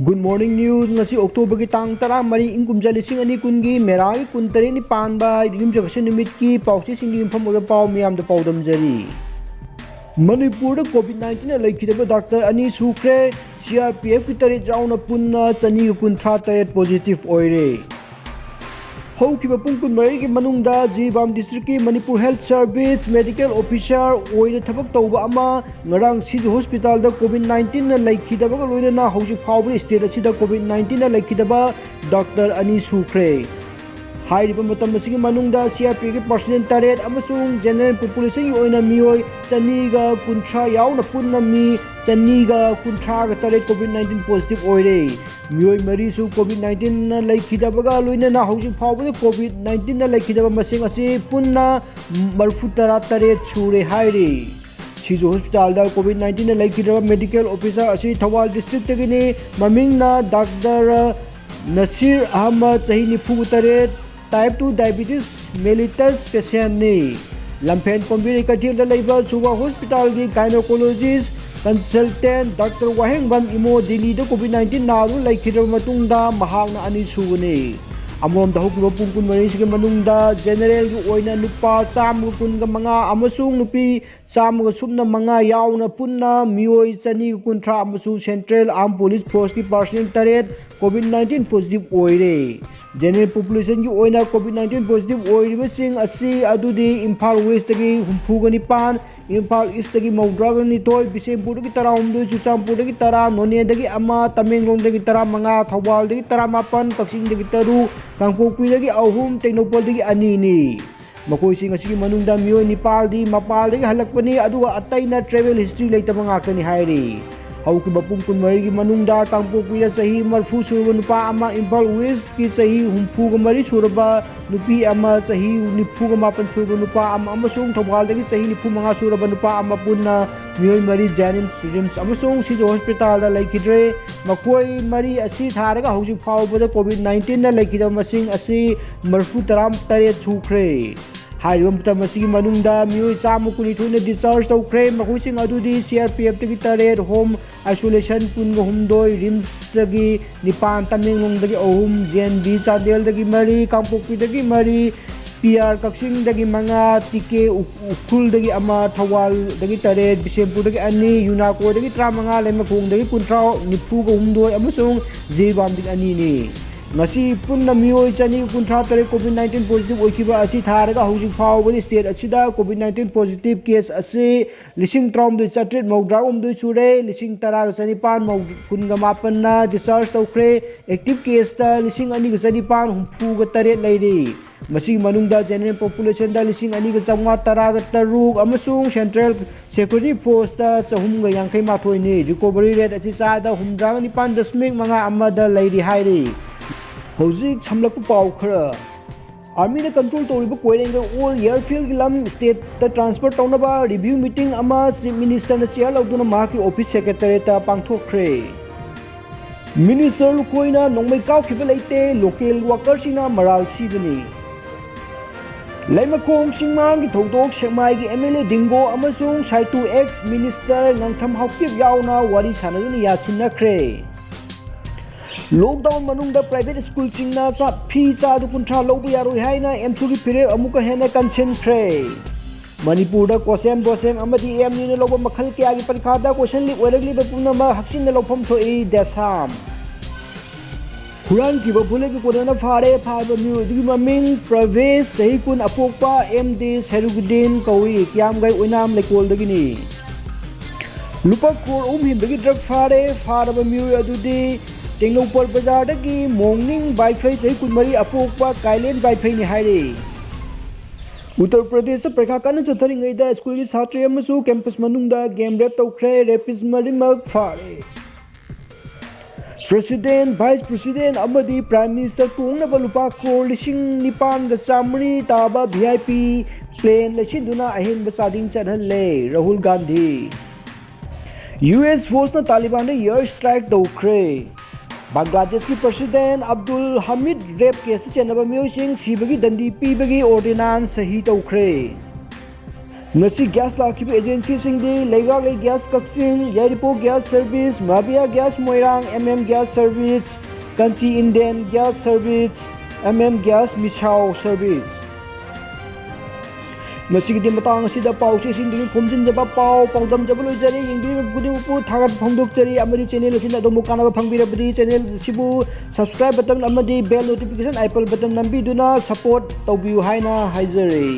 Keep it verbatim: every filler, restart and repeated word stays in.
Good Morning News, ꯉꯁꯤ ꯑꯣꯛꯇꯣꯕꯔꯒꯤ ꯇꯥꯡ ꯇꯔꯥꯃꯔꯤ, ꯏꯪ ꯀꯨꯝꯖꯥ ꯂꯤꯁꯤꯡ ꯑꯅꯤ ꯀꯨꯟꯒꯤ ꯃꯦꯔꯥꯒꯤ ꯀꯨꯟꯇꯔꯦꯠꯅꯤ ꯄꯥꯟꯕ ꯌꯨꯝꯁꯥꯀꯩꯁꯥ ꯅꯨꯃꯤꯠꯀꯤ ꯄꯥꯎꯆꯦꯁꯤꯡꯒꯤ ꯌꯨꯝꯐꯝ ꯑꯣꯏꯕ ꯄꯥꯎ ꯃꯤꯌꯥꯝꯗ ꯄꯥꯎꯗꯝꯖꯔꯤ꯫ ꯃꯅꯤꯄꯨꯔꯗ COVID nineteenꯅ ꯂꯩꯈꯤꯗꯕ ꯗꯥꯛꯇꯔ ꯑꯅꯤ ꯁꯨꯈ꯭ꯔꯦ꯫ CRPFꯀꯤ ꯇꯔꯦꯠ ꯌꯥꯎꯅ ꯄꯨꯟꯅ ꯆꯅꯤꯒ ꯀꯨꯟꯊ꯭ꯔꯥ ꯇꯔꯦꯠ positive ꯑꯣꯏꯔꯦ꯫ ꯍꯧꯈꯤꯕ ꯄꯨꯡ ꯀꯨꯟꯃꯔꯤꯒꯤ ꯃꯅꯨꯡꯗ Jiribam districtꯀꯤ Manipur Health Service medical officer ꯑꯣꯏꯅ ꯊꯕꯛ ꯇꯧꯕ ꯑꯃ ꯉꯔꯥꯡ ꯁꯤꯖ hospitalꯗ COVID nineteenꯅ ꯂꯩꯈꯤꯗꯕꯒ ꯂꯣꯏꯅꯅ ꯍꯧꯖꯤꯛ ꯐꯥꯎꯕꯗ state ꯑꯁꯤꯗ COVID nineteenꯅ ꯂꯩꯈꯤꯗꯕ ꯗꯥꯛꯇꯔ ꯑꯅꯤ ꯁꯨꯈ꯭ꯔꯦ꯫ ꯍꯥꯏꯔꯤꯕ ꯃꯇꯝ ꯑꯁꯤꯒꯤ ꯃꯅꯨꯡꯗ CRPFꯀꯤ personnel ꯇꯔꯦꯠ ꯑꯃꯁꯨꯡ general populationꯒꯤ ꯑꯣꯏꯅ ꯃꯤꯑꯣꯏ ꯆꯅꯤꯒ ꯀꯨꯟꯊ꯭ꯔꯥ ꯌꯥꯎꯅ ꯄꯨꯟꯅ ꯃꯤ ꯆꯅꯤꯒ ꯀꯨꯟꯊ꯭ꯔꯥꯒ ꯇꯔꯦꯠ COVID nineteen positive ꯑꯣꯏꯔꯦ꯫ ꯃꯤꯑꯣꯏ ꯃꯔꯤꯁꯨ COVID nineteenꯅ ꯂꯩꯈꯤꯗꯕꯒ ꯂꯣꯏꯅꯅ ꯍꯧꯖꯤꯛ ꯐꯥꯎꯕꯗ COVID nineteenꯅ ꯂꯩꯈꯤꯗꯕ ꯃꯁꯤꯡ ꯑꯁꯤ ꯄꯨꯟꯅ ꯃꯔꯤꯐꯨ ꯇꯔꯥ ꯇꯔꯦꯠ ꯁꯨꯔꯦ ꯍꯥꯏꯔꯤ꯫ ꯁꯤꯖ hospitalꯗ COVID nineteenꯅ ꯂꯩꯈꯤꯗꯕ medical officer ꯑꯁꯤ ꯊꯧꯕꯥꯜ districtꯇꯒꯤꯅꯤ꯫ ꯃꯃꯤꯡꯅ ꯗꯥꯛꯇꯔ ꯅꯁꯤꯔ ꯑꯍꯃꯗ, ꯆꯍꯤ ꯅꯤꯐꯨ ꯇꯔꯦꯠ, type two diabetes mellitus patientꯅꯤ꯫ ꯂꯝꯐꯦꯜ ꯀꯣꯝꯕꯤꯔꯩ ꯀꯩꯊꯦꯜꯗ ꯂꯩꯕ ꯁꯨꯒꯥ hospitalꯒꯤ gynecologist consultant ꯗꯥꯛꯇꯔ ꯋꯥꯍꯦꯡꯕꯝ ꯏꯃꯣ ꯗꯤꯜꯂꯤꯗ COVID nineteen ꯅꯥꯗꯨꯅ ꯂꯩꯈꯤꯗ꯭ꯔꯕ ꯃꯇꯨꯡꯗ ꯃꯍꯥꯛꯅ ꯑꯅꯤꯁꯨꯕꯅꯤ꯫ ꯑꯃꯔꯣꯝꯗ ꯍꯧꯈꯤꯕ ꯄꯨꯡ ꯀꯨꯟꯃꯔꯤꯁꯤꯒꯤ ꯃꯅꯨꯡꯗ generalꯒꯤ ꯑꯣꯏꯅ ꯅꯨꯄꯥ ꯆꯥꯝꯃꯒ ꯀꯨꯟꯒ ꯃꯉꯥ ꯑꯃꯁꯨꯡ ꯅꯨꯄꯤ ꯆꯥꯝꯃꯒ ꯁꯨꯞꯅ ꯃꯉꯥ ꯌꯥꯎꯅ ꯄꯨꯟꯅ ꯃꯤꯑꯣꯏ ꯆꯅꯤꯒ ꯀꯨꯟꯊ꯭ꯔꯥ ꯑꯃꯁꯨꯡ Central Armed Police Forceꯀꯤ personnel ꯇꯔꯦꯠ COVID nineteen positive ꯑꯣꯏꯔꯦ꯫ General populationꯒꯤ ꯑꯣꯏꯅ COVID nineteen positive ꯑꯣꯏꯔꯤꯕꯁꯤꯡ ꯑꯁꯤ ꯑꯗꯨꯗꯤ ꯏꯝꯐꯥꯜ Westꯇꯒꯤ ꯍꯨꯝꯐꯨꯒ ꯅꯤꯄꯥꯟ, ꯏꯝꯐꯥꯜ Eastꯇꯒꯤ ꯃꯧꯗ꯭ꯔꯥꯒ ꯅꯤꯊꯣꯏ, ꯕꯤꯁꯦꯝꯄꯨꯔꯗꯒꯤ ꯇꯔꯥꯍꯨꯝꯗꯣꯏ, ꯆꯨꯔꯆꯥꯟꯄꯨꯔꯗꯒꯤ ꯇꯔꯥ, ꯅꯣꯅꯦꯗꯒꯤ ꯑꯃ, ꯇꯃꯦꯡꯂꯣꯡꯗꯒꯤ ꯇꯔꯥꯃꯉꯥ, ꯊꯧꯕꯥꯜꯗꯒꯤ ꯇꯔꯥꯃꯥꯄꯟ, ꯀꯛꯆꯤꯡꯗꯒꯤ ꯇꯔꯨꯛ, ꯀꯥꯡꯄꯣꯛꯄꯤꯗꯒꯤ ꯑꯍꯨꯝ, ꯇꯦꯡꯅꯧꯄꯜꯗꯒꯤ ꯑꯅꯤꯅꯤ꯫ ꯃꯈꯣꯏꯁꯤꯡ ꯑꯁꯤꯒꯤ ꯃꯅꯨꯡꯗ ꯃꯤꯑꯣꯏ ꯅꯤꯄꯥꯜꯗꯤ ꯃꯄꯥꯟꯗꯒꯤ ꯍꯜꯂꯛꯄꯅꯤ, ꯑꯗꯨꯒ ꯑꯇꯩꯅ travel history ꯂꯩꯇꯕ ꯉꯥꯛꯇꯅꯤ ꯍꯥꯏꯔꯤ꯫ ꯍꯧꯈꯤꯕ ꯄꯨꯡ ꯀꯨꯟꯃꯔꯤꯒꯤ ꯃꯅꯨꯡꯗ ꯀꯥꯡꯄꯣꯛꯄꯤꯗ ꯆꯍꯤ ꯃꯔꯤꯐꯨ ꯁꯨꯔꯕ ꯅꯨꯄꯥ ꯑꯃ, ꯏꯝꯐꯥꯜ Westꯀꯤ ꯆꯍꯤ ꯍꯨꯝꯐꯨꯒ ꯃꯔꯤ ꯁꯨꯔꯕ ꯅꯨꯄꯤ ꯑꯃ, ꯆꯍꯤ ꯅꯤꯐꯨꯒ ꯃꯥꯄꯟ ꯁꯨꯔꯕ ꯅꯨꯄꯥ ꯑꯃ ꯑꯃꯁꯨꯡ ꯊꯧꯕꯥꯜꯗꯒꯤ ꯆꯍꯤ ꯅꯤꯐꯨ ꯃꯉꯥ ꯁꯨꯔꯕ ꯅꯨꯄꯥ ꯑꯃ ꯄꯨꯟꯅ ꯃꯤꯑꯣꯏ ꯃꯔꯤ JNIMS, RIMS ꯑꯃꯁꯨꯡ ꯁꯤꯖ hospitalꯗ ꯂꯩꯈꯤꯗ꯭ꯔꯦ꯫ ꯃꯈꯣꯏ ꯃꯔꯤ ꯑꯁꯤ ꯊꯥꯔꯒ ꯍꯧꯖꯤꯛ ꯐꯥꯎꯕꯗ COVID nineteenꯅ ꯂꯩꯈꯤꯗꯕ ꯃꯁꯤꯡ ꯑꯁꯤ ꯃꯔꯤꯐꯨ ꯇꯔꯥ ꯇꯔꯦꯠ ꯁꯨꯈ꯭ꯔꯦ꯫ ꯍꯥꯏꯔꯤꯕ ꯃꯇꯝ ꯑꯁꯤꯒꯤ ꯃꯅꯨꯡꯗ ꯃꯤꯑꯣꯏ ꯆꯥꯝꯃ ꯀꯨꯟꯅꯤꯊꯣꯏꯅ discharge ꯇꯧꯈ꯭ꯔꯦ꯫ ꯃꯈꯣꯏꯁꯤꯡ ꯑꯗꯨꯗꯤ C R P F ꯇꯒꯤ ꯇꯔꯦꯠ, home isolation ꯀꯨꯟꯒ ꯍꯨꯝꯗꯣꯏ, RIMS ꯇꯒꯤ ꯅꯤꯄꯥꯟ, ꯇꯃꯦꯡꯂꯣꯡꯗꯒꯤ ꯑꯍꯨꯝ, J N V ꯆꯥꯟꯗꯦꯜꯗꯒꯤ ꯃꯔꯤ, ꯀꯥꯡꯄꯣꯛꯄꯤꯗꯒꯤ ꯃꯔꯤ, P R ꯀꯛꯆꯤꯡꯗꯒꯤ ꯃꯉꯥ, T K ꯎ-, ꯎꯈ꯭ꯔꯨꯜꯗꯒꯤ ꯑꯃ, ꯊꯧꯕꯥꯜꯗꯒꯤ ꯇꯔꯦꯠ, ꯕꯤꯁꯦꯝꯄꯨꯔꯗꯒꯤ ꯑꯅꯤ, ꯌꯨꯅꯥꯀꯣꯗꯒꯤ ꯇꯔꯥꯃꯉꯥ, ꯂꯩꯃꯈꯣꯡꯗꯒꯤ ꯀꯨꯟꯊ꯭ꯔꯥ, ꯅꯤꯐꯨꯒ ꯍꯨꯝꯗꯣꯏ ꯑꯃꯁꯨꯡ ꯖꯤꯔꯤꯕꯥꯝꯗꯒꯤ ꯑꯅꯤꯅꯤ꯫ ꯉꯁꯤ ꯄꯨꯟꯅ ꯃꯤꯑꯣꯏ ꯆꯅꯤ ꯀꯨꯟꯊ꯭ꯔꯥ ꯇꯔꯦꯠ COVID nineteen positive ꯑꯣꯏꯈꯤꯕ ꯑꯁꯤ ꯊꯥꯔꯒ ꯍꯧꯖꯤꯛ ꯐꯥꯎꯕꯗ state ꯑꯁꯤꯗ COVID nineteen positive case ꯑꯁꯤ ꯂꯤꯁꯤꯡ ꯇꯔꯥꯍꯨꯝꯗꯣꯏ ꯆꯥꯇ꯭ꯔꯦꯠ ꯃꯧꯗ꯭ꯔꯥ ꯍꯨꯝꯗꯣꯏ ꯁꯨꯔꯦ꯫ ꯂꯤꯁꯤꯡ ꯇꯔꯥꯒ ꯆꯅꯤꯄꯥꯟ ꯀꯨꯟꯒ ꯃꯥꯄꯟꯅ discharge ꯇꯧꯈ꯭ꯔꯦ꯫ Active caseꯇ ꯂꯤꯁꯤꯡ ꯑꯅꯤꯒ ꯆꯅꯤꯄꯥꯟ ꯍꯨꯝꯐꯨꯒ ꯇꯔꯦꯠ ꯂꯩꯔꯤ꯫ ꯃꯁꯤꯒꯤ ꯃꯅꯨꯡꯗ general populationꯗ ꯂꯤꯁꯤꯡ ꯑꯅꯤꯒ ꯆꯥꯝꯃꯉꯥ ꯇꯔꯥꯒ ꯇꯔꯨꯛ ꯑꯃꯁꯨꯡ central security forceꯇ ꯆꯍꯨꯝꯒ ꯌꯥꯡꯈꯩ ꯃꯥꯊꯣꯏꯅꯤ꯫ Recovery rate ꯑꯁꯤ ꯆꯥꯗ ꯍꯨꯝꯗ꯭ꯔꯥꯒ ꯅꯤꯄꯥꯟ ꯗꯁꯃꯤꯛ ꯃꯉꯥ ꯑꯃꯗ ꯂꯩꯔꯤ ꯍꯥꯏꯔꯤ꯫ ꯍꯧꯖꯤꯛ ꯁꯝꯂꯛꯄ ꯄꯥꯎ ꯈꯔ꯫ Armyꯅ control ꯇꯧꯔꯤꯕ ꯀꯣꯏꯔꯦꯡꯒꯩ ꯑꯣꯜ airfieldꯒꯤ ꯂꯝ stateꯇ transfer ꯇꯧꯅꯕ review meeting ꯑꯃ Chief Ministerꯅ chair ꯂꯧꯗꯨꯅ ꯃꯍꯥꯛꯀꯤ office secretariatꯇ ꯄꯥꯡꯊꯣꯛꯈ꯭ꯔꯦ꯫ Minister ꯂꯨꯈꯣꯏꯅ ꯅꯣꯡꯃꯩ ꯀꯥꯞꯈꯤꯕ ꯂꯩꯇꯦ, local workerꯁꯤꯡꯅ ꯃꯔꯥꯜ ꯁꯤꯕꯅꯤ꯫ ꯂꯩꯃꯈꯣꯡ ꯆꯤꯡꯃꯥꯡꯒꯤ ꯊꯧꯗꯣꯛ ꯁꯦꯛꯃꯥꯏꯒꯤ M L A ꯗꯤꯡꯒꯣ ꯑꯃꯁꯨꯡ ꯁꯥꯏꯇꯨ ex minister ꯉꯥꯡꯊꯝ ꯍꯥꯎꯀꯤꯞ ꯌꯥꯎꯅ ꯋꯥꯔꯤ ꯁꯥꯟꯅꯗꯨꯅ ꯌꯥꯁꯤꯟꯅꯈ꯭ꯔꯦ꯫ Lockdown ꯃꯅꯨꯡꯗ private schoolꯁꯤꯡꯅ ꯆꯥ-, ꯐꯤ ꯆꯥꯗ ꯀꯨꯟꯊ꯭ꯔꯥ ꯂꯧꯕ ꯌꯥꯔꯣꯏ ꯍꯥꯏꯅ ꯑꯦꯝꯁꯨꯒꯤ ꯐꯤꯔꯦꯞ ꯑꯃꯨꯛꯀ ꯍꯦꯟꯅ ꯀꯟꯁꯤꯟꯈ꯭ꯔꯦ꯫ ꯃꯅꯤꯄꯨꯔꯗ ꯀꯣꯁꯦꯝ, ꯕꯣꯁꯦꯝ ꯑꯃꯗꯤ ꯑꯦꯝ ꯌꯨꯅ ꯂꯧꯕ ꯃꯈꯜ ꯀꯌꯥꯒꯤ ꯄꯔꯤꯈꯥꯗ question leak ꯑꯣꯏꯔꯛꯂꯤꯕ ꯄꯨꯝꯅꯃꯛ ꯍꯛꯆꯤꯟꯅ ꯂꯧꯐꯝ ꯊꯣꯛꯏ, ꯗꯦꯁꯥꯝ꯫ ꯍꯨꯔꯥꯟꯈꯤꯕ bulletꯀꯤ ꯀꯣꯟꯅꯅ ꯐꯥꯔꯦ꯫ ꯐꯥꯔꯕ ꯃꯤꯑꯣꯏ ꯑꯗꯨꯒꯤ ꯃꯃꯤꯡ ꯄ꯭ꯔꯚꯦꯁ, ꯆꯍꯤ ꯀꯨꯟ, ꯑꯄꯣꯛꯄ ꯑꯦꯝ ꯗꯤ ꯁꯦꯔꯨꯒꯨꯗꯤꯟ ꯀꯧꯏ, ꯀꯤꯌꯥꯝꯒꯩ ꯑꯣꯏꯅꯥꯝ ꯂꯩꯀꯣꯜꯗꯒꯤꯅꯤ꯫ ꯂꯨꯄꯥ ꯀ꯭ꯔꯣꯔ ꯑꯍꯨꯝ ꯍꯦꯟꯕꯒꯤ drug ꯐꯥꯔꯦ꯫ ꯐꯥꯔꯕ ꯃꯤꯑꯣꯏ ꯑꯗꯨꯗꯤ ꯇꯦꯡꯅꯧꯄꯜ ꯕꯖꯥꯔꯗꯒꯤ ꯃꯣꯡꯅꯤꯡ ꯕꯥꯏꯐꯩ, ꯆꯍꯤ ꯀꯨꯟꯃꯔꯤ, ꯑꯄꯣꯛꯄ ꯀꯥꯏꯂꯦꯟ ꯕꯥꯏꯐꯩꯅꯤ ꯍꯥꯏꯔꯤ꯫ ꯎꯠꯇꯔ ꯄ꯭ꯔꯗꯦꯁꯇ ꯄꯔꯤꯈꯥ ꯀꯟꯅ ꯆꯠꯊꯔꯤꯉꯩꯗ ꯁ꯭ꯀꯨꯜꯒꯤ ꯁꯥꯇ꯭ꯔꯤ ꯑꯃꯁꯨ campus ꯃꯅꯨꯡꯗ game rape ꯇꯧꯈ꯭ꯔꯦ꯫ Rapist ꯃꯔꯤꯃꯛ ꯐꯥꯔꯦ꯫ President, Vice President ꯑꯃꯗꯤ Prime Minister ꯇꯣꯡꯅꯕ ꯂꯨꯄꯥ ꯀ꯭ꯔꯣꯔ ꯂꯤꯁꯤꯡ ꯅꯤꯄꯥꯟꯒ ꯆꯥꯃꯔꯤ ꯇꯥꯕ V I P plane ꯂꯩꯁꯤꯟꯗꯨꯅ ꯑꯍꯦꯟꯕ ꯆꯥꯗꯤꯡ ꯆꯠꯍꯜꯂꯦ꯫ Rahul Gandhi. U S forceꯅ ꯇꯥꯂꯤꯕꯥꯟꯗ air strike ꯇꯧꯈ꯭ꯔꯦ꯫ ꯕꯪꯒ꯭ꯂꯥꯗꯦꯁꯀꯤ ꯄ꯭ꯔꯁꯤꯗꯦꯟ ꯑꯕꯗꯨꯜ ꯍꯃꯤꯗ ꯔꯦꯞ ꯀꯦꯁꯇ ꯆꯦꯟꯅꯕ ꯃꯤꯑꯣꯏꯁꯤꯡ ꯁꯤꯕꯒꯤ ꯗꯟꯗꯤ ꯄꯤꯕꯒꯤ ꯑꯣꯔꯗꯤꯅꯥꯟꯁ ꯁꯍꯤ ꯇꯧꯈ꯭ꯔꯦ꯫ ꯉꯁꯤ ꯒ꯭ꯌꯥꯁ ꯂꯥꯛꯈꯤꯕ ꯑꯦꯖꯦꯟꯁꯤꯁꯤꯡꯗꯤ ꯂꯩꯉꯥꯛꯂꯩ gas Kakching, Yairipok gas service, Mabiya gas Moirang, M M gas service, Kanchi Indian gas service, M M gas Misao service. ꯉꯁꯤꯒꯤꯗꯤ ꯃꯇꯥꯡ ꯑꯁꯤꯗ ꯄꯥꯎꯆꯦꯁꯤꯡꯗꯒꯤ ꯈꯣꯝꯖꯤꯟꯖꯕ ꯄꯥꯎ ꯄꯥꯎꯗꯝꯖꯕ ꯂꯣꯏꯖꯔꯦ꯫ ꯌꯦꯡꯕꯤꯔꯤꯕ ꯈꯨꯗꯤꯡꯃꯛꯄꯨ ꯊꯥꯒꯠꯄ ꯐꯣꯡꯗꯣꯛꯆꯔꯤ ꯑꯃꯗꯤ ꯆꯦꯅꯦꯜ ꯑꯁꯤꯅ ꯑꯗꯣꯝꯕꯨ ꯀꯥꯟꯅꯕ ꯐꯪꯕꯤꯔꯕꯗꯤ ꯆꯦꯅꯦꯜ ꯑꯁꯤꯕꯨ ꯁꯕꯁꯀ꯭ꯔꯥꯏꯕ ꯕꯇꯟ ꯑꯃꯗꯤ ꯕꯦꯜ ꯅꯣꯇꯤꯐꯤꯀꯦꯁꯟ ꯑꯥꯏꯀꯟ ꯕꯇꯟ ꯅꯝꯕꯤꯗꯨꯅ ꯁꯄꯣꯔꯠ ꯇꯧꯕꯤꯌꯨ ꯍꯥꯏꯅ ꯍꯥꯏꯖꯔꯤ꯫